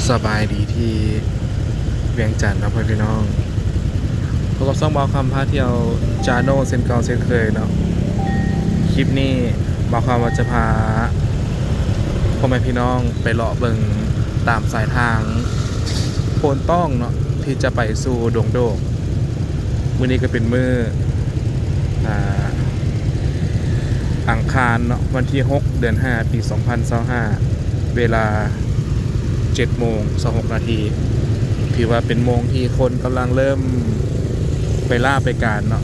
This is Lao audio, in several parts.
ສະບາຍດີທີ່ວຽງຈັນເນາະ ພໍ່ແມ່ພີ່ນ້ອງ, ພົບກັບຊ່ອງບ່າວຄຳພາທ່ຽວ Channel ເຊັ່ນເກົ່າເຊັ່ນເຄີຍເນາະ. ຄລິບນີ້ບ່າວຄຳວ່າຈະພາພໍ່ແມ່ພີ່ນ້ອງໄປເລາະເບິ່ງຕາມສາຍທາງໂພນຕ້ອງເນາະ ທີ່ຈະໄປສູ່ດົງໂດກ. ມື້ນີ້ກໍເປັນມື້ ອ່າ ອັງຄານເນາະ ວັນທີຫົກ ເດືອນຫ້າ ປີສອງພັນຊາວຫ້າ ເວລາເຈັດໂມງຊາວຫົກນາທີ ຖືວ່າເປັນໂມງທີ່ຄົນກຳລັງເລີ່ມໄປລາໄປການເນາະ.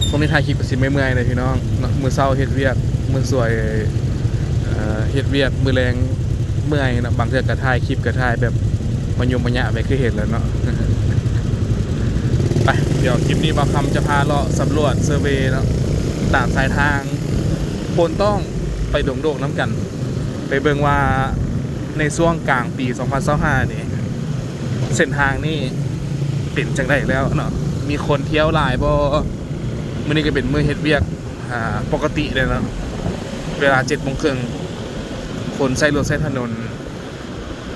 ຊ່ວງນີ້ຖ່າຍຄລິບກໍຊິເມື່ອຍໆເດ້ພີ່ນ້ອງເນາະ, ມື້ເຊົ້າເຮັດວຽກ, ມື້ສວຍ ເອີ ເຮັດວຽກ, ມື້ແລງເມື່ອຍເນາະ. ບາງເທື່ອກໍຖ່າຍຄລິບກໍຖ່າຍແບບມະຍຸມະຍະໄປ ຄືເຫັນແລ້ວເນາະ. ໄປ ດຽວຄລິບນີ້ບ່າວຄຳຈະພາເລາະສຳຫຼວດເຊີເວເນາະ ຕາມສາຍທາງໂພນຕ້ອງໄປດົງໂດກນຳກັນ, ໄປເບິ່ງວ່າໃນຊ່ວງກາງປີສອງພັນຊາວຫ້ານີ້ ເສັ້ນທາງນີ້ເປັນຈັ່ງໃດແລ້ວເນາະ, ມີຄົນທ່ຽວຫຼາຍບໍ່? ມື້ນີ້ກໍເປັນມື້ເຮັດວຽກ ອ່າ ປົກກະຕິເລີຍເນາະ, ເວລາເຈັດໂມງເຄິ່ງ ຄົນໃຊ້ລົດໃຊ້ຖະໜົນ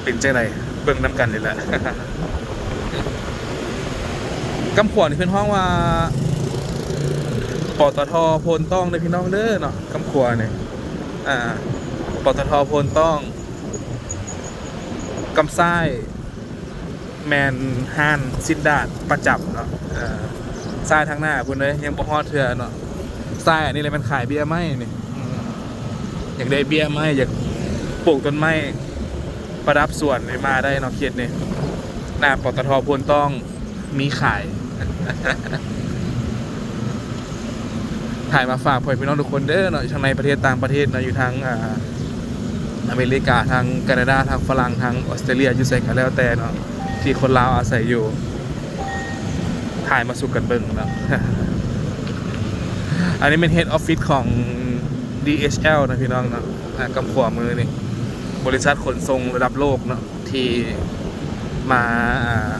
ເປັນຈັ່ງໃດ ເບິ່ງນຳກັນນີ້ແຫຼະ. ກຳຂວານີ້ເພິ່ນຮ້ອງວ່າ ປຕທ ໂພນຕ້ອງເດີພີ່ນ້ອງເດີເນາະ, ກຳຂວານີ້ ອ່າ ປຕທ ໂພນຕ້ອງ, ກຳຊ້າຍແມ່ນຮ້ານຊີ້ນດາດປະຈຳເນາະ, ເອີ ຊ້າຍທາງໜ້າພຸ້ນເດ້ ຍັງບໍ່ຮອດເທື່ອເນາະ. ຊ້າຍອັນນີ້ແຫຼະແມ່ນຂາຍເບ້ຍໄມ້ນີ້. ອືມ ຢາກໄດ້ເບ້ຍໄມ້ ຢາກປູກຕົ້ນໄມ້ປະດັບສວນນີ້ ມາໄດ້ເນາະ ເຂດນີ້. ໜ້າ ປຕທ ໂພນຕ້ອງມີຂາຍ. ຖ່າຍມາຝາກພໍ່ແມ່ພີ່ນ້ອງທຸກຄົນເດີເນາະ, ຢູ່ທັງໃນປະເທດ ຕ່າງປະເທດເນາະ, ຢູ່ທັງ ອ່າ ອາເມລິກາ, ທາງການາດາ, ທາງຝຣັ່ງ, ທາງອອສເຕຣເລຍ, ຢູ່ໃສກໍແລ້ວແຕ່ເນາະ ທີ່ຄົນລາວອາໄສຢູ່. ຖ່າຍມາສູ່ກັນເບິ່ງເນາະ. ອັນນີ້ແມ່ນເຮັດອອຟຟິດຂອງ ດີເອັດຊແອລ ນະພີ່ນ້ອງເນາະ, ອ່າ ກຳຂວາມືນີ້ ບໍລິສັດຂົນສົ່ງລະດັບໂລກເນາະ ທີ່ມາ ອ່າ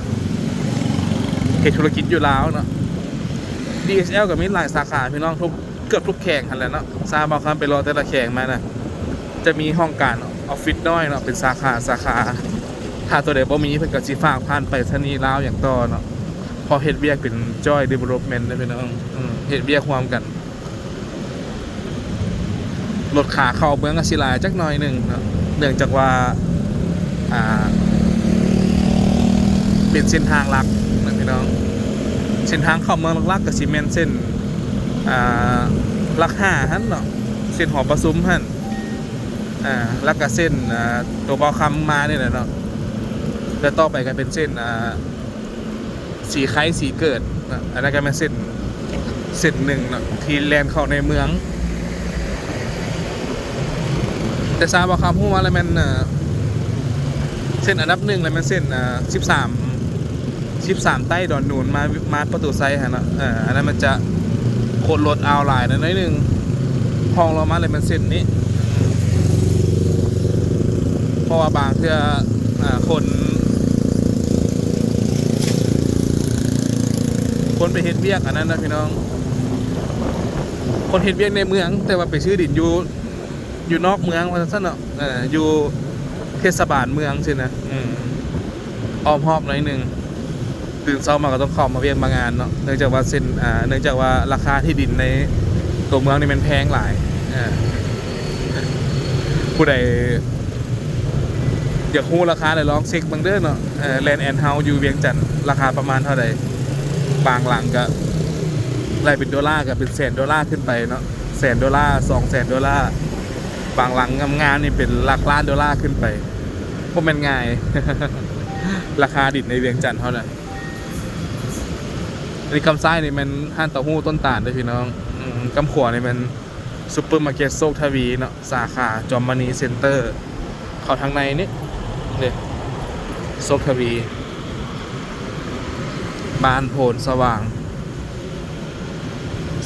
ເຮັດທຸລະກິດຢູ່ລາວເນາະ. ດີເອັດຊແອລ ກໍມີຫຼາຍສາຂາພີ່ນ້ອງ, ທຸກ ເກືອບທຸກແຂວງຫັ້ນແຫຼະເນາະ. ຊາວບ່າວຄຳໄປເລາະແຕ່ລະແຂວງມານະ ຈະມີຫ້ອງການອອຟຟິດນ້ອຍເນາະ ເປັນສາຂາ ສາຂາ. ຖ້າຕົວໃດບໍ່ມີ ເພິ່ນກໍຊິຝາກຜ່ານໄປສະນີລາວຫຍັງຕໍ່ເນາະ, ເພາະເຮັດວຽກເປັນ joint development ເດ້ພີ່ນ້ອງ, ເຮັດວຽກຮ່ວມກັນ. ລົດຂາເຂົ້າເມືອງກໍຊິຫຼາຍຈັກໜ້ອຍໜຶ່ງເນາະ, ເນື່ອງຈາກວ່າ ອ່າ ເປັນເສັ້ນທາງຫຼັກນະພີ່ນ້ອງ. ເສັ້ນທາງເຂົ້າເມືອງຫຼັກໆກໍຊິແມ່ນເສັ້ນ ອ່າ ຫຼັກຫ້າຫັ້ນເນາະ, ເສັ້ນຫໍປະຊຸມຫັ້ນ, ອ່າ ແລ້ວກໍເສັ້ນ ອ່າ ຕົວບ່າວຄຳມານີ້ແຫຼະເນາະ, ແລ້ວຕໍ່ໄປກໍເປັນເສັ້ນ ອ່າ ສີໄຄ ສີເກີດເນາະ. ອັນນັ້ນກໍແມ່ນເສັ້ນ ເສັ້ນໜຶ່ງເນາະ ທີ່ແລ່ນເຂົ້າໃນເມືອງ. ແຕ່ຊາວບ່າວຄຳຮູ້ມາແລ້ວແມ່ນ ເອີ ເສັ້ນອັນດັບໜຶ່ງແລ້ວແມ່ນເສັ້ນ ເອີ ສິບສາມ ສິບສາມໃຕ້ດອນນູນ ມາ ມາປະຕູໄຊຫັ້ນເນາະ. ເອີ ອັນນັ້ນມັນຈະຄົນລົດອາວຫຼາຍໜ້ອຍໜຶ່ງ. ຮອງລົງມາແລ້ວແມ່ນເສັ້ນນີ້ ເພາະວ່າບາງເທື່ອ ອ່າ ຄົນ ຄົນໄປເຮັດວຽກອັນນັ້ນນະພີ່ນ້ອງ, ຄົນເຮັດວຽກໃນເມືອງ ແຕ່ວ່າໄປຊື້ດິນຢູ່ ຢູ່ນອກເມືອງວ່າຊັ້ນເນາະ, ເອີ ຢູ່ເທດສະບານເມືອງຊີ້ນະ, ອືມ ອ້ອມຮອບໜ້ອຍໜຶ່ງ. ຕື່ນເຊົ້າມາກໍຕ້ອງເຂົ້າມາວຽກມາງານເນາະ, ເນື່ອງຈາກວ່າເສັ້ນ ອ່າ ເນື່ອງຈາກວ່າລາຄາທີ່ດິນໃນຕົວເມືອງນີ້ແມ່ນແພງຫຼາຍ. ເອີ ຜູ້ໃດຢາກຮູ້ລາຄາ ລະລອງເຊັກເບິ່ງເດີເນາະ, ເອີ Land and House ຢູ່ວຽງຈັນລາຄາປະມານເທົ່າໃດ. ບາງຫຼັງກໍໄລ່ເປັນໂດລາ ກໍເປັນແສນໂດລາຂຶ້ນໄປເນາະ, ແສນໂດລາ ສອງແສນໂດລາ. ບາງຫຼັງງາມໆນີ້ເປັນຫຼັກລ້ານໂດລາຂຶ້ນໄປ, ບໍ່ແມ່ນງ່າຍ. ລາຄາດິນໃນວຽງຈັນເຮົານະ. ອັນນີ້ກຳຊ້າຍນີ້ແມ່ນຮ້ານເຕົ້າຫູ້ຕົ້ນຕານເດ້ພີ່ນ້ອງ, ອືມ ກຳຂວານີ້ແມ່ນຊຸບເປີມາເກັດໂຊກທະວີເນາະ, ສາຂາຈອມມະນີເຊັນເຕີ ເຂົ້າທາງໃນນີ້ເດ້ ໂຊກທະວີ. ບ້ານໂພນສະຫວ່າງ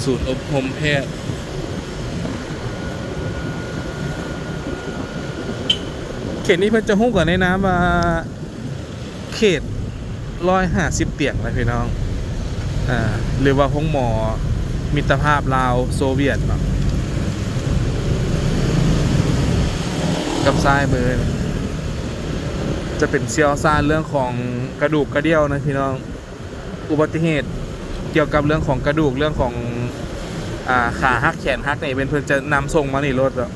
ສູນອົບຮົມແພດ. ເຂດນີ້ເພິ່ນຈະຮູ້ກັນໃນນາມວ່າເຂດຮ້ອຍຫ້າສິບຕຽງນະພີ່ນ້ອງ, ອ່າ ຫຼືວ່າໂຮງໝໍມິດຕະພາບລາວໂຊວຽດເນາະ. ກັບຊ້າຍມື ຈະເປັນຊ່ຽວຊານເລື່ອງຂອງກະດູກກະດ່ຽວນະພີ່ນ້ອງ. ອຸບັດຕິເຫດກ່ຽວກັບເລື່ອງຂອງກະດູກ ເລື່ອງຂອງ ອ່າ ຂາຫັກແຂນຫັກນີ້ ເປັນເພິ່ນຈະນຳສົ່ງມານີ້ໂລດເນາະ.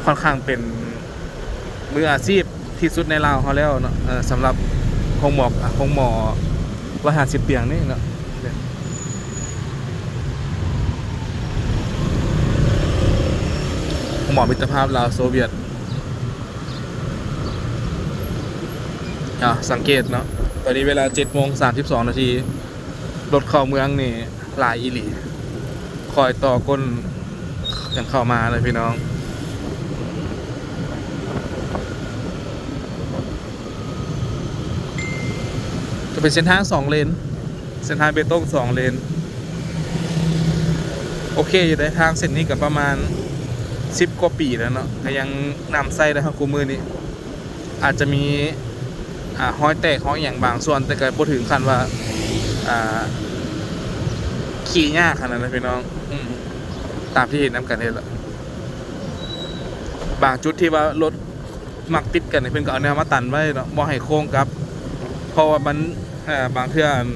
ຄ່ອນຂ້າງເປັນມືອາຊີບທີ່ສຸດໃນລາວເຮົາແລ້ວເນາະ ເອີ ສຳລັບໂຮງໝໍ ໂຮງໝໍຮ້ອຍຫ້າສິບຕຽງນີ້ເນາະ. ໂຮງໝໍມິດຕະພາບລາວໂຊວຽດ. ອ່າ ສັງເກດເນາະ ຕອນນີ້ເວລາເຈັດໂມງສາມສິບສອງນາທີ ລົດເຂົ້າເມືອງນີ້ຫຼາຍອີ່ຫຼີ ຄອຍຕໍ່ກົ້ນກັນເຂົ້າມາເລີຍພີ່ນ້ອງ. ກໍເປັນເສັ້ນທາງສອງເລນ ເສັ້ນທາງເບຕົງສອງເລນ ໂອເຄຢູ່ເດ້. ທາງເສັ້ນນີ້ກໍປະມານສິບກວ່າປີແລ້ວເນາະ ກໍຍັງນຳໃຊ້ໄດ້ຮອດຄູ່ມື້ນີ້. ອາດຈະມີ ອ່າ ຮອຍແຕກຮອຍຫຍັງບາງສ່ວນ ແຕ່ກໍບໍ່ເຖິງຂັ້ນວ່າ ອ່າ ຂີ່ຍາກຂະໜາດນັ້ນພີ່ນ້ອງ. ອືມ ຕາມທີ່ເຫັນນຳກັນນີ້ແຫຼະ ບາງຈຸດທີ່ວ່າລົດມັກຕິດກັນນີ້ ເພິ່ນກໍເອົາແນວມາຕັນໄວ້ເນາະ ບໍ່ໃຫ້ໂຄ້ງກັບ ເພາະວ່າມັນ ເອີ ບາງເທື່ອ ອັນ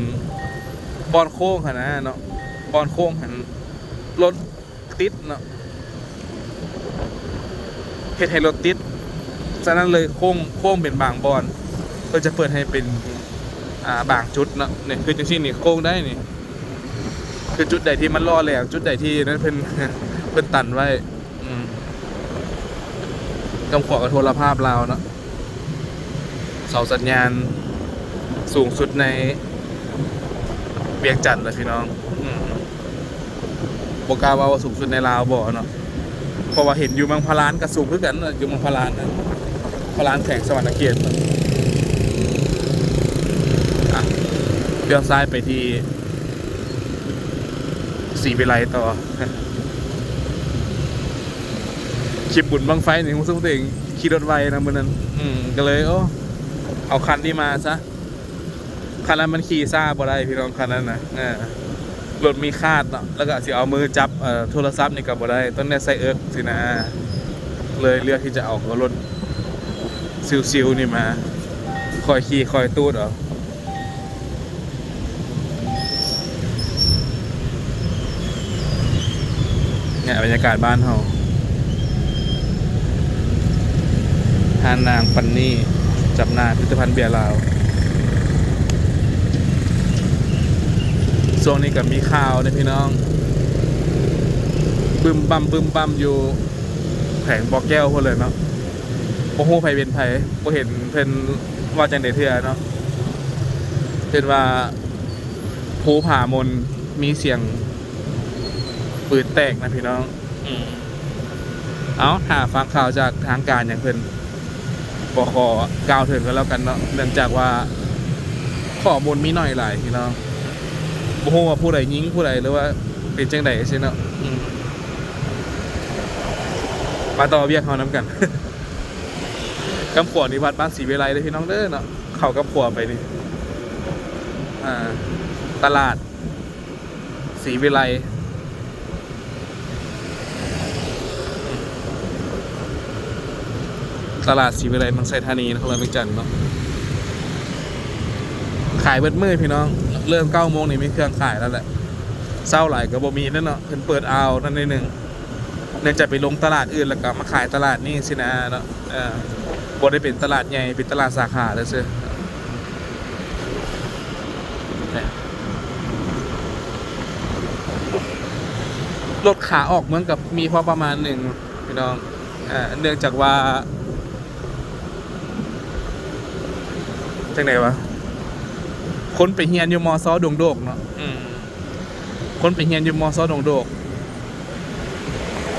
ບ່ອນໂຄ້ງຫັ້ນນະເນາະ ບ່ອນໂຄ້ງຫັ້ນລົດ ຕິດເນາະ ເຮັດໃຫ້ລົດຕິດ. ສະນັ້ນເລີຍໂຄ້ງ ໂຄ້ງເປັນບາງບ່ອນ ເພິ່ນຈະເປີດໃຫ້ເປັນ ອ່າ ບາງຈຸດເນາະ. ນີ້ຄືຈັ່ງຊີ້ນີ້ ໂຄ້ງໄດ້ນີ້ ຄືຈຸດໃດທີ່ມັນຫຼໍ່ແຫຼມ ຈຸດໃດທີ່ນັ້ນ ເພິ່ນ ເພິ່ນຕັນໄວ້. ອືມ ກຳຂວາກະໂທລະພາບລາວເນາະ. ເສົາສັນຍານສູງສຸດໃນວຽງຈັນລະພີ່ນ້ອງ. ອືມ ບໍ່ກ້າເວົ້າວ່າສູງສຸດໃນລາວບໍ່ເນາະ ເພາະວ່າເຫັນຢູ່ເມືອງພະລານກໍສູງຄືກັນເນາະ ຢູ່ເມືອງພະລານນະ ພະລານແຂວງສະຫວັນນະເຂດເນາະ. ອ່ະ ລ້ຽວຊ້າຍໄປທີ່ ສີວິໄລຕໍ່. ຄລິບບຸນບັ້ງໄຟນີ້ ຮູ້ສຶກວ່າຕົວເອງຂີ່ລົດໄວນະມື້ນັ້ນ. ອືມ ກໍເລີຍ ໂອ້ ເອົາຄັນນີ້ມາຊະ. ຄັນນັ້ນມັນຂີ່ຊ້າບໍ່ໄດ້ພີ່ນ້ອງ ຄັນນັ້ນນະ. ເອີ ລົດມີຄາດເນາະ ແລ້ວກໍຊິເອົາມືຈັບ ເອີ ໂທລະສັບນີ້ກໍບໍ່ໄດ້ ຕ້ອງໄດ້ໃຊ້ເອິກຊີ້ນະ. ເລີຍເລືອກທີ່ຈະເອົາລົດຊິວໆນີ້ມາ ຄ່ອຍຂີ່ຄ່ອຍຕູດເອົາ. ນີ້ບັນຍາກາດບ້ານເຮົາ ຮ້ານນາງປັນນີ ຈຳໜ່າຍຜະລິດຕະພັນເບຍລາວ. ຊ່ວງນີ້ກໍມີຂ່າວເດ້ພີ່ນ້ອງ ບຶມບຳບຶມບຳຢູ່ແຂວງບໍ່ແກ້ວພຸ້ນເລີຍເນາະ. ບໍ່ຮູ້ໃຜເປັນໃຜ ບໍ່ເຫັນເພິ່ນວ່າຈັ່ງໃດເທື່ອເນາະ. ເພິ່ນວ່າພູຜາມົນມີສຽງປືນແຕກນະພີ່ນ້ອງ. ອືມ ເອົາ ຖ້າຟັງຂ່າວຈາກທາງການຫຍັງເພິ່ນ ບໍ່ຂໍກ່າວເຖິງກໍແລ້ວກັນເນາະ ເນື່ອງຈາກວ່າຂໍ້ມູນມີໜ້ອຍຫຼາຍພີ່ນ້ອງ. ບໍ່ຮູ້ວ່າຜູ້ໃດຍິງຜູ້ໃດ ຫຼືວ່າເປັນຈັ່ງໃດຊີ້ເນາະ. ອືມ ມາຕໍ່ວຽກເຮົານຳກັນ. ກຳຂວານີ້ວັດບ້ານສີວິໄລເດີພີ່ນ້ອງເດີເນາະ. ເຂົ້າກຳຂວາໄປນີ້ ອ່າ ຕະຫຼາດສີວິໄລ ຕະຫຼາດສີວິໄລ ເມືອງໄຊທານີ ນະຄອນຫຼວງວຽງຈັນເນາະ. ຂາຍເບິດມື້ພີ່ນ້ອງ ເລີ່ມເກົ້າໂມງນີ້ມີເຄື່ອງຂາຍແລ້ວແຫຼະ. ເຊົ້າຫຼາຍກໍບໍ່ມີແລ້ວເນາະ ເພິ່ນເປີດອາວນັ້ນໜ້ອຍໜຶ່ງ. ເນື່ອງຈາກໄປລົງຕະຫຼາດອື່ນ ແລ້ວກໍມາຂາຍຕະຫຼາດນີ້ຊີ້ນະເນາະ. ເອີ ບໍ່ໄດ້ເປັນຕະຫຼາດໃຫຍ່ ເປັນຕະຫຼາດສາຂາຊື່ໆ. ລົດຂາອອກເມືອງກໍມີພໍປະມານໜຶ່ງພີ່ນ້ອງ. ເອີ ເນື່ອງຈາກວ່າ ຈັ່ງໃດວະ ຄົນໄປຮຽນຢູ່ ມຊ ດົງໂດກເນາະ. ອືມ ຄົນໄປຮຽນຢູ່ ມຊ ດົງໂດກ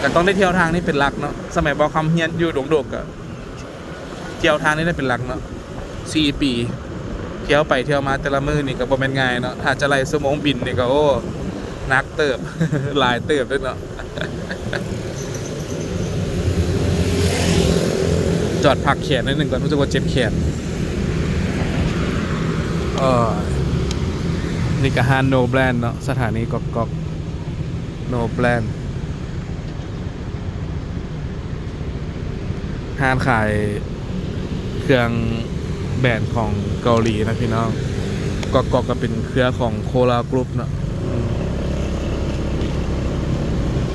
ກໍຕ້ອງໄດ້ທ່ຽວທາງນີ້ເປັນຫຼັກເນາະ. ສະໄໝບ່າວຄຳຮຽນຢູ່ດົງໂດກ ກໍທ່ຽວທາງນີ້ແຫຼະເປັນຫຼັກເນາະ. ສີ່ປີ ທ່ຽວໄປທ່ຽວມາແຕ່ລະມື້ນີ້ກໍບໍ່ແມ່ນງ່າຍເນາະ. ຖ້າຈະໄລ່ຊົ່ວໂມງບິນນີ້ກໍ ໂອ້ ໜັກເຕີບ ຫຼາຍເຕີບເດ້ເນາະ. ຈອດພັກແຂນໜ້ອຍໜຶ່ງກ່ອນ ຮູ້ສຶກວ່າເຈັບແຂນ. ເອີ ນີ້ກໍຮ້ານ No Brand ເນາະ ສະຖານີກອກກອກ No Brand ຮ້ານຂາຍເຄື່ອງ ແບຣນຂອງເກົາຫຼີນະພີ່ນ້ອງ. ກອກກອກກໍເປັນເຄືອຂອງໂຄລາກຣຸບເນາະ.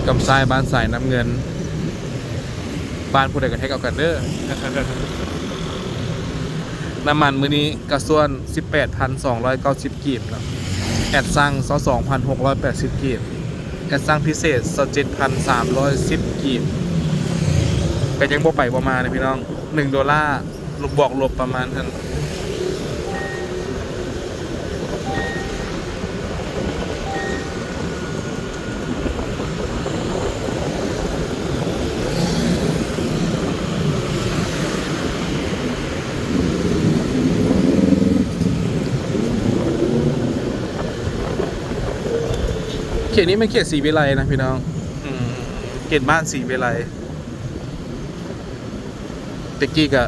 ກຳຊາຍບ້ານສາຍນ້ຳເງິນ. ບ້ານຜູ້ໃດກໍແຮັກເອົາກັນເດີ. ນ້ຳມັນມື້ນີ້ກະຊວນສິບແປດພັນສອງຮ້ອຍເກົ້າສິບກີບເນາະ, ແອັດຊັງຊາວສອງພັນຫົກຮ້ອຍແປດສິບກີບ, ແອັດຊັງພິເສດຊາວເຈັດພັນສາມຮ້ອຍສິບກີບ. ກໍຍັງບໍ່ໄປບໍ່ມາເດ້ພີ່ນ້ອງ, ໜຶ່ງໂດລາ ລົບບວກລົບປະມານຫັ້ນ. ເຂດນີ້ແມ່ນເຂດສີວິໄລນະພີ່ນ້ອງ, ເຂດບ້ານສີວິໄລ. ແຕ່ກີ້ກະ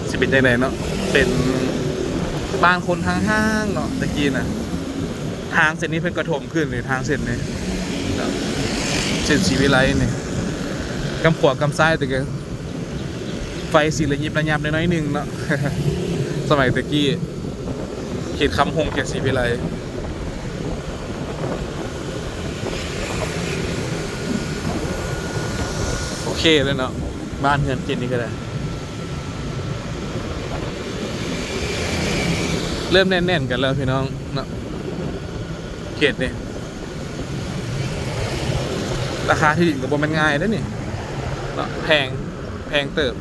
ຊິເປັນຈັ່ງໃດເນາະ, ເປັນບ້ານຄົນຫ້າງໆເນາະແຕ່ກີ້ນະ. ທາງເສັ້ນນີ້ເພິ່ນກະຖົມຂຶ້ນນີ້, ທາງເສັ້ນນີ້ເນາະ, ເສັ້ນສີວິໄລນີ້. ກຳຂວາກຳຊ້າຍແຕ່ກະໄຟສີລະຍິບລະຍັບໜ້ອຍໆໜຶ່ງເນາະ, ສະໄໝແຕ່ກີ້. ເຂດຄຳຫົງ ເຂດສີວິໄລ. ໂອເຄເລີຍເນາະ, ບ້ານເຮືອນເຂດນີ້ກໍໄດ້ ເລີ່ມແໜ້ນໆກັນແລ້ວພີ່ນ້ອງເນາະ. ເຂດນີ້ ລາຄາທີ່ດິນກໍບໍ່ແມ່ນງ່າຍເດ້ນີ້ເນາະ, ແພງ ແພງເຕີບ.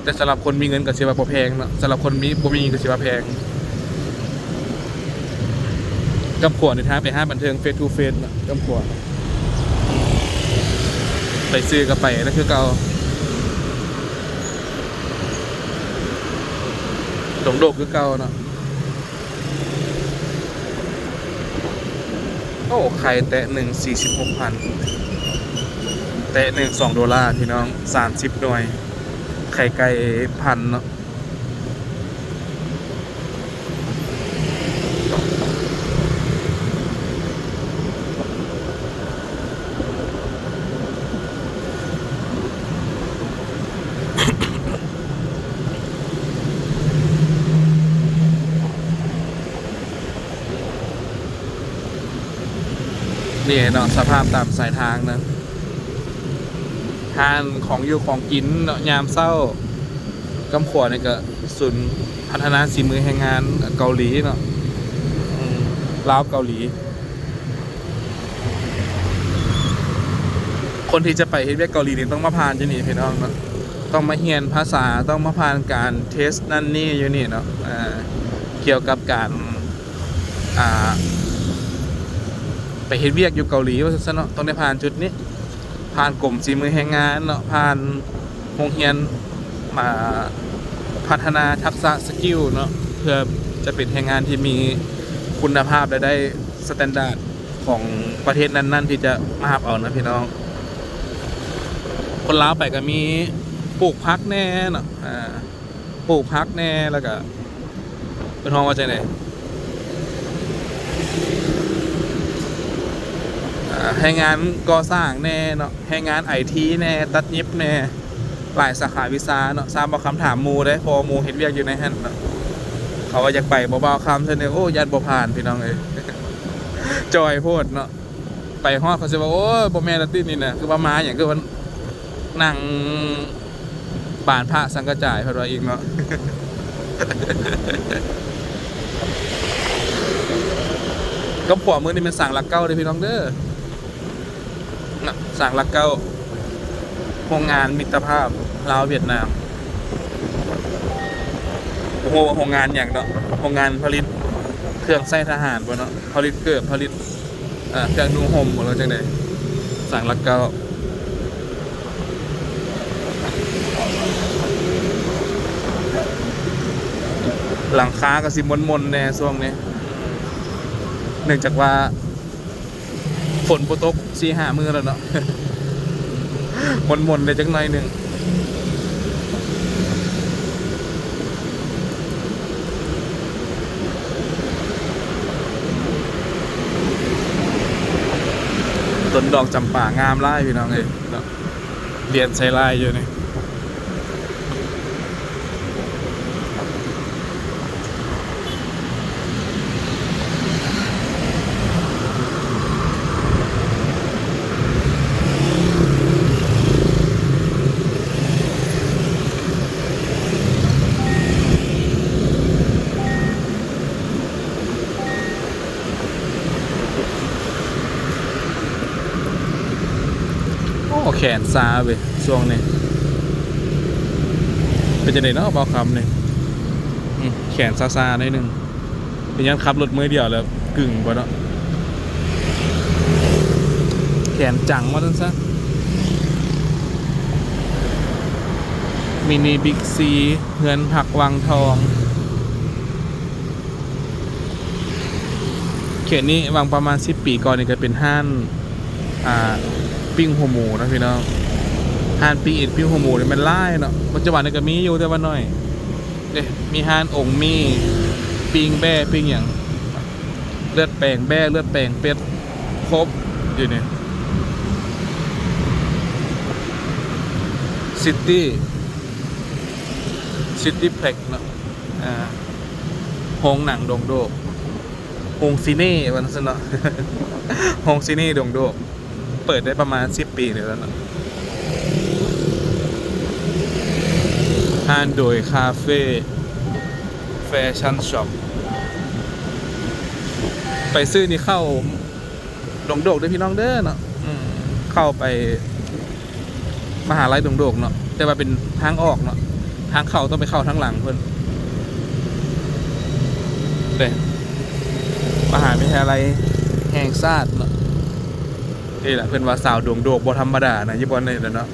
ແຕ່ສຳລັບຄົນມີເງິນກໍຊິວ່າບໍ່ແພງເນາະ, ສຳລັບຄົນມີ ບໍ່ມີກໍຊິວ່າແພງ. ກຳຂວານີ້ທາງໄປຮ້ານບັນເທີງ Face to Face ເນາະ, ກຳຂວາ ໄປຊື້ກໍໄປນັ້ນຄືເກົ່າ, ດົງໂດກຄືເກົ່າເນາະ. ໂອ້ ໄຂ່ແຕະໜຶ່ງ ສີ່ສິບຫົກພັນ, ແຕະໜຶ່ງ ສອງໂດລາພີ່ນ້ອງ, ສາມສິບໜ່ວຍ, ໄຂ່ໄກ່ພັນເນາະ. ນີ້ເນາະ ສະພາບຕາມສາຍທາງນະ, ຮ້ານຂອງຢູ່ຂອງກິນເນາະ ຍາມເຊົ້າ. ກຳຂວານີ້ກະສູນພັດທະນາສີມືແຮງງານເກົາຫຼີເນາະ, ລາວເກົາຫຼີ. ຄົນທີ່ຈະໄປເຮັດວຽກເກົາຫຼີນີ້ຕ້ອງມາຜ່ານຢູ່ນີ້ພີ່ນ້ອງເນາະ, ຕ້ອງມາຮຽນພາສາ, ຕ້ອງມາຜ່ານການເທສນັ້ນນີ້ຢູ່ນີ້ເນາະ, ກ່ຽວກັບການ ອ່າ ໄປເຮັດວຽກຢູ່ເກົາຫຼີວ່າຊັ້ນຊະເນາະ, ຕ້ອງໄດ້ຜ່ານຈຸດນີ້, ຜ່ານກົມສີມືແຮງງານເນາະ, ຜ່ານໂຮງຮຽນ ອ່າ ພັດທະນາທັກສະສະກິວເນາະ, ເພື່ອຈະເປັນແຮງງານທີ່ມີຄຸນນະພາບ ແລະ ໄດ້ສະແຕນດາດຂອງປະເທດນັ້ນໆ ທີ່ຈະມາຮັບເອົານະພີ່ນ້ອງ. ຄົນລາວໄປກໍມີປູກຜັກແດ່ເນາະ, ອ່າ ປູກຜັກແດ່ ແລ້ວກະ ເພິ່ນຮ້ອງວ່າຈັ່ງໃດ ອ່າ ແຮງງານກໍ່ສ້າງແດ່ເນາະ, ແຮງງານໄອທີແດ່, ຕັດຫຍິບແດ່, ຫຼາຍສາຂາວິຊາເນາະ. ຊາມບໍ່ຄຳຖາມໝູ່ເດ້ ເພາະວ່າໝູ່ເຮັດວຽກຢູ່ໃນຫັ້ນເນາະ, ເຂົາວ່າຢາກໄປບໍ່ບ່າວຄຳຊັ້ນເດ. ໂອ້ ຢ້ານບໍ່ຜ່ານພີ່ນ້ອງເອີຍ, ຈ່ອຍໂພດເນາະ. ໄປຮອດເຂົາຊິວ່າ ໂອ້ຍ ບໍ່ແມ່ນລະຕິນີ້ນະ, ຄືວ່າມາຫຍັງ ຄືວ່ານັ່ງປານພະສັງກະຈາຍ ເພິ່ນວ່າອີກເນາະ. ກັບຂວາມືນີ້ແມ່ນສາງຫຼັກເກົ້າເດ້ພີ່ນ້ອງເດີ, ນະ ສາງຫຼັກເກົ້າ ໂຮງງານມິດຕະພາບລາວຫວຽດນາມ. ບໍ່ຮູ້ວ່າໂຮງງານຫຍັງເນາະ, ໂຮງງານຜະລິດເຄື່ອງໃຊ້ທະຫານບໍ່ເນາະ, ຜະລິດເກີບ ຜະລິດ ເຄື່ອງນຸ່ງຫົ່ມບໍ່ ຫຼືຈັ່ງໃດ. ສາງຫຼັກເກົ້າ ຫຼັງຄາກໍຊິມົນໆແດ່ຊ່ວງນີ້ ເນື່ອງຈາກວ່າ ຝົນບໍ່ຕົກສີ່ຫ້າມື້ແລ້ວເນາະ, ມົນໆໄດ້ຈັກໜ້ອຍໜຶ່ງ. ຕົ້ນດອກຈຳປາງາມຫຼາຍພີ່ນ້ອງເອີຍເນາະ, ລຽນໃສ່ລາຍຢູ່ນີ້. ນຊາເວີຍຊ່ວງນີ້. ເປັນຈັ່ງໃດເນາະບ່າວຄຳນີ້? ອືມ ແຂນຊາໆໜ້ອຍໜຶ່ງ. ເປັນຫຍັງຂັບລົດມື້ດຽວແລ້ວກຶງບໍ່ເນາະ? ແຂນຈັງວ່າຊັ້ນຊະ. ມິນິບິກຊີ ເຮືອນພັກວັງທອງ. ເຂດນີ້ຫວ່າງປະມານສິບປີກ່ອນນີ້ກໍເປັນຮ້ານ ອ່າ ປີ້ງຫົວໝູເນາະພີ່ນ້ອງ. ຮ້ານປີ້ງອິດປີ້ງຫົວໝູນີ້ແມ່ນຫຼາຍເນາະ. ປັດຈຸບັນນີ້ກໍມີຢູ່ແຕ່ວ່າໜ້ອຍເດ້. ມີຮ້ານອົງໝີ່ ປີ້ງແບ້ ປີ້ງຫຍັງ ເລືອດແປງແບ້ ເລືອດແປງເປັດ ຄົບຢູ່ນີ້. ຊິຕີ້ ຊິຕີ້ເພັກເນາະ. ອ່າ ໂຮງໜັງດົງໂດກ ໂຮງຊີເນວ່າຊັ້ນເນາະ. ໂຮງຊີເນດົງໂດກ ເປີດໄດ້ປະມານສິບປີນີ້ແລ້ວເນາະ. ຮ້ານໂດຍຄາເຟ ແຟຊັ່ນຊັອບ. ໄປຊື້ນີ້ເຂົ້າ ດົງໂດກເດີພີ່ນ້ອງເດີເນາະ. ອືມ ເຂົ້າໄປມະຫາໄລດົງໂດກເນາະ ແຕ່ວ່າເປັນທາງອອກເນາະ. ທາງເຂົ້າຕ້ອງໄປເຂົ້າທາງຫຼັງເພິ່ນເດ້. ມະຫາວິທະຍາໄລແຫ່ງຊາດເນາະ. ນີ້ແຫຼະເພິ່ນວ່າສາວດົງໂດກບໍ່ທຳມະດານະ ຢູ່ບ່ອນນີ້ແຫຼະເນາະ.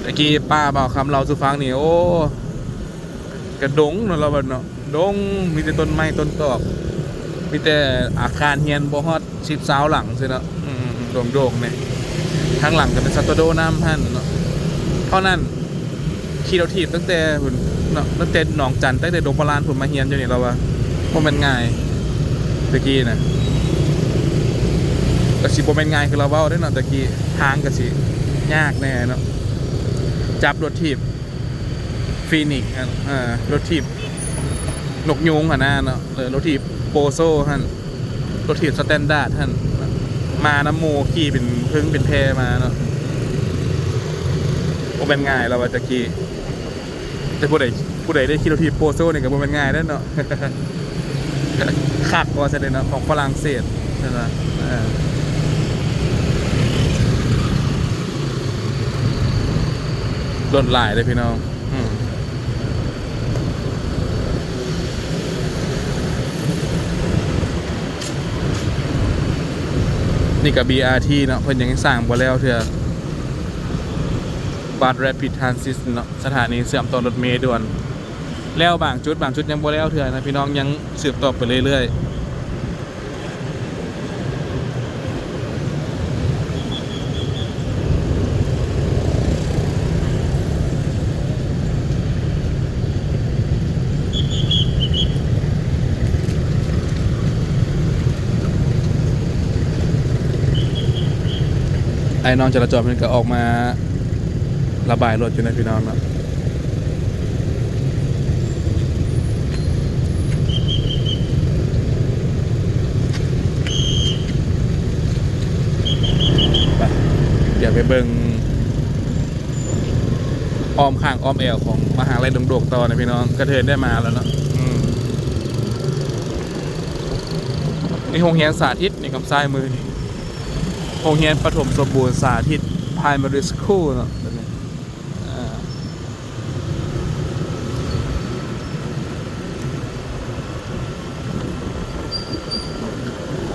ຕະກີ້ປ້າບ່າວຄຳເລົ່າສູ່ຟັງນີ້ ໂອ້ ກະດົງເນາະ ລາວວ່າເນາະ. ດົງ ມີແຕ່ຕົ້ນໄມ້ຕົ້ນຕອກ ມີແຕ່ອາຄານເຮືອນບໍ່ຮອດສິບຊາວຫຼັງຊີ້ເນາະ. ອືມ ດົງໂດກນີ້ ທາງຫຼັງກໍເປັນສັດໂຕໂດນ້ຳຫັ້ນເນາະ. ເທົ່ານັ້ນ ຂີ່ລົດຖີບຕັ້ງແຕ່ພຸ້ນເນາະ ຕັ້ງແຕ່ໜອງຈັນ ຕັ້ງແຕ່ດົງປະລານພຸ້ນມາຮຽນຢູ່ນີ້ ລາວວ່າບໍ່ແມ່ນງ່າຍ. ຕະກີ້ນະ ກໍຊິບໍ່ແມ່ນງ່າຍຄືລາວເວົ້າເດ້ເນາະ. ຕະກີ້ທາງກໍຊິຍາກແດ່ເນາະ ຈັບລົດຖີບ ຟີນິກຫັ້ນ ເອີ ລົດຖີບນົກຍູງຫັ້ນນະເນາະ ເອີ ລົດຖີບໂປໂຊຫັ້ນ ລົດຖີບສະແຕນດາດຫັ້ນ ມານຳໝູ່ຂີ່ເປັນເພິງເປັນແພມາເນາະ. ບໍ່ແມ່ນງ່າຍ ລາວວ່າຕະກີ້ ແຕ່ຜູ້ໃດ ຜູ້ໃດໄດ້ຂີ່ລົດຖີບໂປໂຊນີ້ກໍບໍ່ແມ່ນງ່າຍເດ້ເນາະ. ຄັກວ່າຊັ້ນເດເນາະ ຂອງຝຣັ່ງເສດເນາະ. ເອີ ລົດຫຼາຍເດ້ພີ່ນ້ອງ. ອືມ ນີ້ກໍ ບີອາທີ ເນາະ ເພິ່ນຍັງສ້າງບໍ່ແລ້ວເທື່ອ Bus Rapid Transit ເນາະ ສະຖານີເຊື່ອມຕໍ່ລົດເມດ່ວນ. ແລ້ວບາງຈຸດ ບາງຈຸດຍັງບໍ່ແລ້ວເທື່ອນະພີ່ນ້ອງ ຍັງສືບຕໍ່ໄປເລື້ອຍໆ. ອ້າຍນ້ອງຈະລາຈອນເພິ່ນກໍອອກມາລະບາຍລົດຢູ່ນະພີ່ນ້ອງເນາະ. ໄປ ດຽວໄປເບິ່ງອ້ອມຂ້າງອ້ອມແອວຂອງມະຫາໄລດົງໂດກຕໍ່ນະພີ່ນ້ອງ. ກະເທີນໄດ້ມາແລ້ວເນາະ. ອືມ ນີ້ໂຮງຮຽນສາທິດນີ້ ຂ້າງຊ້າຍມືນີ້ ໂຮງຮຽນປະຖົມສົມບູນສາທິດ Primary School ເນາະ ແບບນີ້. ອ່າ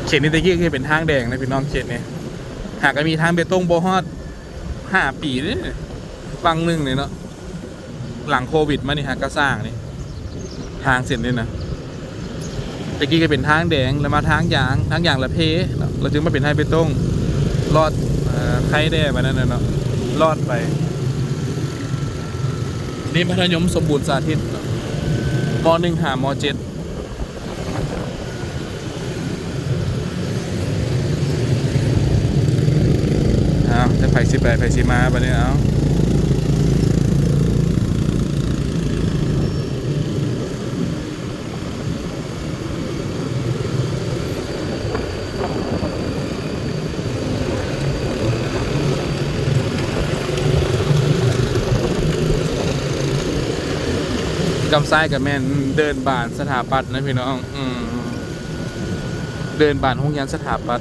ເຂດນີ້ແຕ່ກີ້ຄືເປັນທາງແດງນະພີ່ນ້ອງ ເຂດນີ້ຫາກະມີທາງເບຕົງບໍ່ຮອດຫ້າປີເດ້ ຫວ່າງໜຶ່ງນີ້ເນາະ. ຫຼັງໂຄວິດມານີ້ຫາກະສ້າງນີ້ ທາງເສັ້ນນີ້ນະ ແຕ່ກີ້ກໍເປັນທາງແດງ ແລ້ວມາທາງຢາງ ທາງຢາງລະເພເນາະ ແລ້ວຈຶ່ງມາເປັນໄຮເບຕົງ ລອດ ເອີ ໄຄແດ່ບາດນັ້ນນະເນາະ ລອດໄປ. ນີ້ມັດທະຍົມສົມບູນສາທິດເນາະ ມໍໜຶ່ງຫາມໍເຈັດ. ອ້າວ ແຕ່ໃຜຊິໄປໃຜຊິມາບາດນີ້ ເອົາ. ກຳຊ້າຍກໍແມ່ນເດີ່ນບານສະຖາປັດນະພີ່ນ້ອງ. ອືມ ເດີ່ນບານໂຮງຮຽນສະຖາປັດ.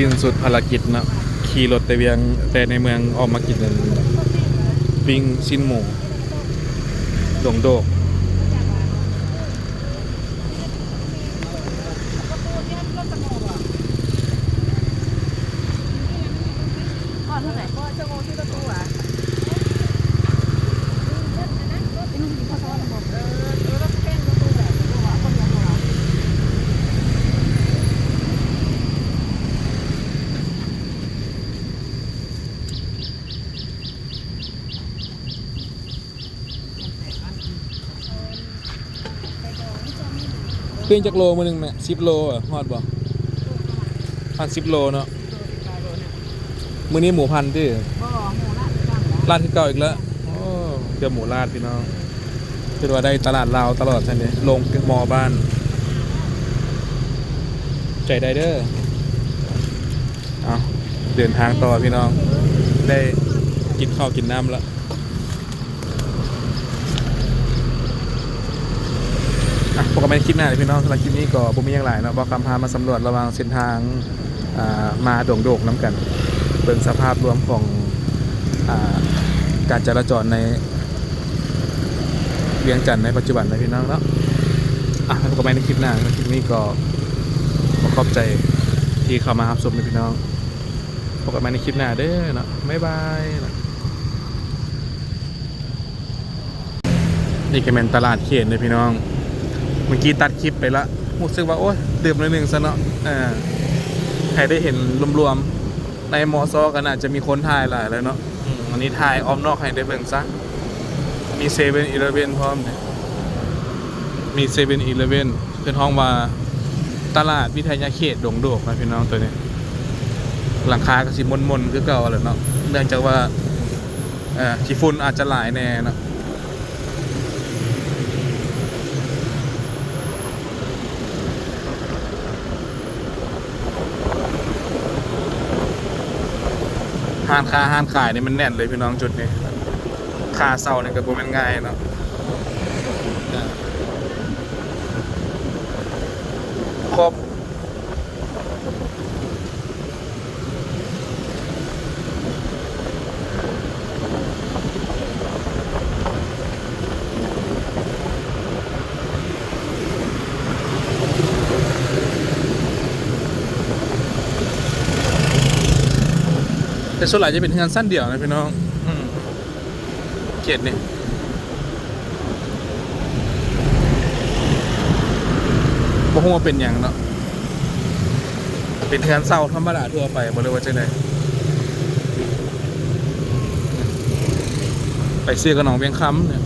ສິ້ນສຸດພາລະກິດເນາະ ຂີ່ລົດແຕ່ວຽງ ແຕ່ໃນເມືອງອອກມາກິນອັນປີ້ງຊີ້ນໝູດົງໂດກ. ປີ້ງຈັກໂລມື້ໜຶ່ງແມ່? ສິບໂລ ຮອດບໍ່? ພັນສິບໂລເນາະ. ມື້ນີ້ໝູພັນຕິ? ບໍ່ ໝູລາດຄືເກົ່າ ລາດຄືເກົ່າອີກແລ້ວ. ໂອ້ ເກືອບໝູລາດພີ່ນ້ອງ. ຄືວ່າໄດ້ຕະຫຼາດລາວຕະຫຼອດຊັ້ນເດ ໂລງເປັນໝໍ້ບ້ານ. ໃຈໄດ້ເດີ. ເອົາ ເດີນທາງຕໍ່ພີ່ນ້ອງ ໄດ້ກິນເຂົ້າກິນນ້ຳລະ. ອ່ະ ພົບກັນໃໝ່ໃນຄລິບໜ້າເດີພີ່ນ້ອງ. ສຳລັບຄລິບນີ້ກໍບໍ່ມີຫຍັງຫຼາຍເນາະ ບ່າວຄຳພາມາສຳຫຼວດລະຫວ່າງເສັ້ນທາງ ອ່າ ມາດົງໂດກນຳກັນ ເບິ່ງສະພາບລວມຂອງ ອ່າ ການຈະລາຈອນໃນວຽງຈັນໃນປັດຈຸບັນນະພີ່ນ້ອງເນາະ. ອ່ະ ພົບກັນໃໝ່ໃນຄລິບໜ້າ. ຄລິບນີ້ກໍຂໍຂອບໃຈທີ່ເຂົ້າມາຮັບຊົມເດີພີ່ນ້ອງ. ພົບກັນໃໝ່ໃນຄລິບໜ້າເດີເນາະ. ບາຍບາຍ. ນີ້ກໍແມ່ນຕະຫຼາດເຂດເດີພີ່ນ້ອງ. ເມື່ອກີ້ຕັດຄລິບໄປລະ ຮູ້ສຶກວ່າ ໂອ້ຍ ຕື່ມໜ້ອຍໜຶ່ງຊະເນາະ. ເອີ ໃຫ້ໄດ້ເຫັນລວມໆ ໃນ ມຊ ກໍໜ້າຈະມີຄົນຖ່າຍຫຼາຍແລ້ວເນາະ. ອືມ ອັນນີ້ຖ່າຍອ້ອມນອກໃຫ້ໄດ້ເບິ່ງຊະ. ມີເຊເວັ່ນອີເລເວັ່ນພ້ອມເດ ມີເຊເວັ່ນອີເລເວັ່ນ. ເພິ່ນຮ້ອງວ່າຕະຫຼາດວິທະຍາເຂດດົງໂດກນະພີ່ນ້ອງ. ໂຕນີ້ຫຼັງຄາກໍຊິມົນໆຄືເກົ່າແຫຼະເນາະ ເນື່ອງຈາກວ່າ ເອີ ຂີ້ຝຸ່ນອາດຈະຫຼາຍແດ່ເນາະ. ຮ້ານຄ້າຮ້ານຂາຍນີ້ມັນແໜ້ນເລີຍພີ່ນ້ອງ ຈຸດນີ້. ຄ່າເຊົ່ານີ້ກໍບໍ່ແມ່ນງ່າຍເນາະ. ອ່າ ຄົບ. ແຕ່ສ່ວນຫຼາຍຈະເປັນເຮືອນຊັ້ນດຽວນະພີ່ນ້ອງ. ອືມ ເຂດນີ້ ບໍ່ຮູ້ວ່າເປັນຫຍັງເນາະ ເປັນເຮືອນເຊົ່າທຳມະດາທົ່ວໄປບໍ່ ຫຼືວ່າຈັ່ງໃດ? ໄປຊື້ກັບໜອງວຽງຄຳນີ້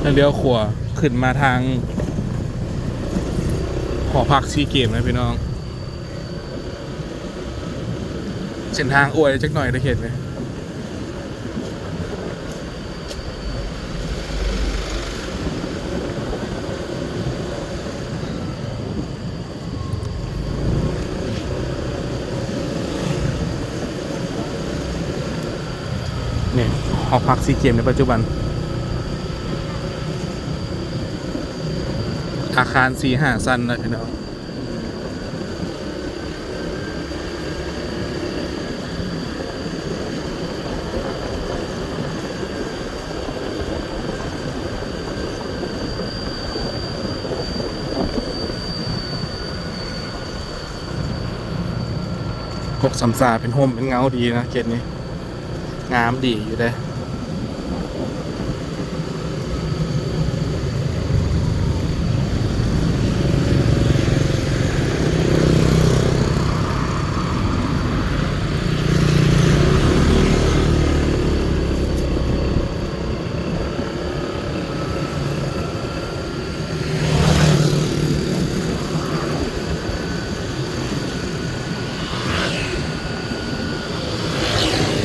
ແລ້ວລ້ຽວຂວາ ຂຶ້ນມາທາງຫໍພັກຊີເກມນະພີ່ນ້ອງ. ເສັ້ນທາງອວຍຈັກໜ້ອຍເດີເຂດນີ້. ນີ້ ຫໍພັກຊີເກມໃນປັດຈຸບັນ ອາຄານສີ່ຫ້າຊັ້ນນະພີ່ນ້ອງ. ກົກສຳສາ ເປັນຮົ່ມເປັນເງົາດີນະເຂດນີ້. ງາມດີຢູ່ເດ້.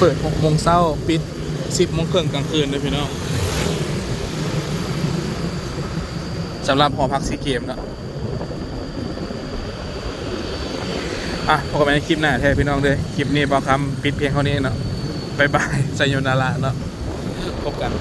ເປີດຫົກໂມງເຊົ້າ ປິດສິບໂມງເຄິ່ງກາງຄືນເດີພີ່ນ້ອງ ສຳລັບຫໍພັກຊີເກມເນາະ. ອ່ະ ພົບກັນໃໝ່ໃນຄລິບໜ້າແທ້ພີ່ນ້ອງເດີ. ຄລິບນີ້ບ່າວຄຳປິດພຽງເທົ່ານີ້ເນາະ. ບາຍບາຍ ໄຊໂຍນາຣາເນາະ. ພົບກັນ.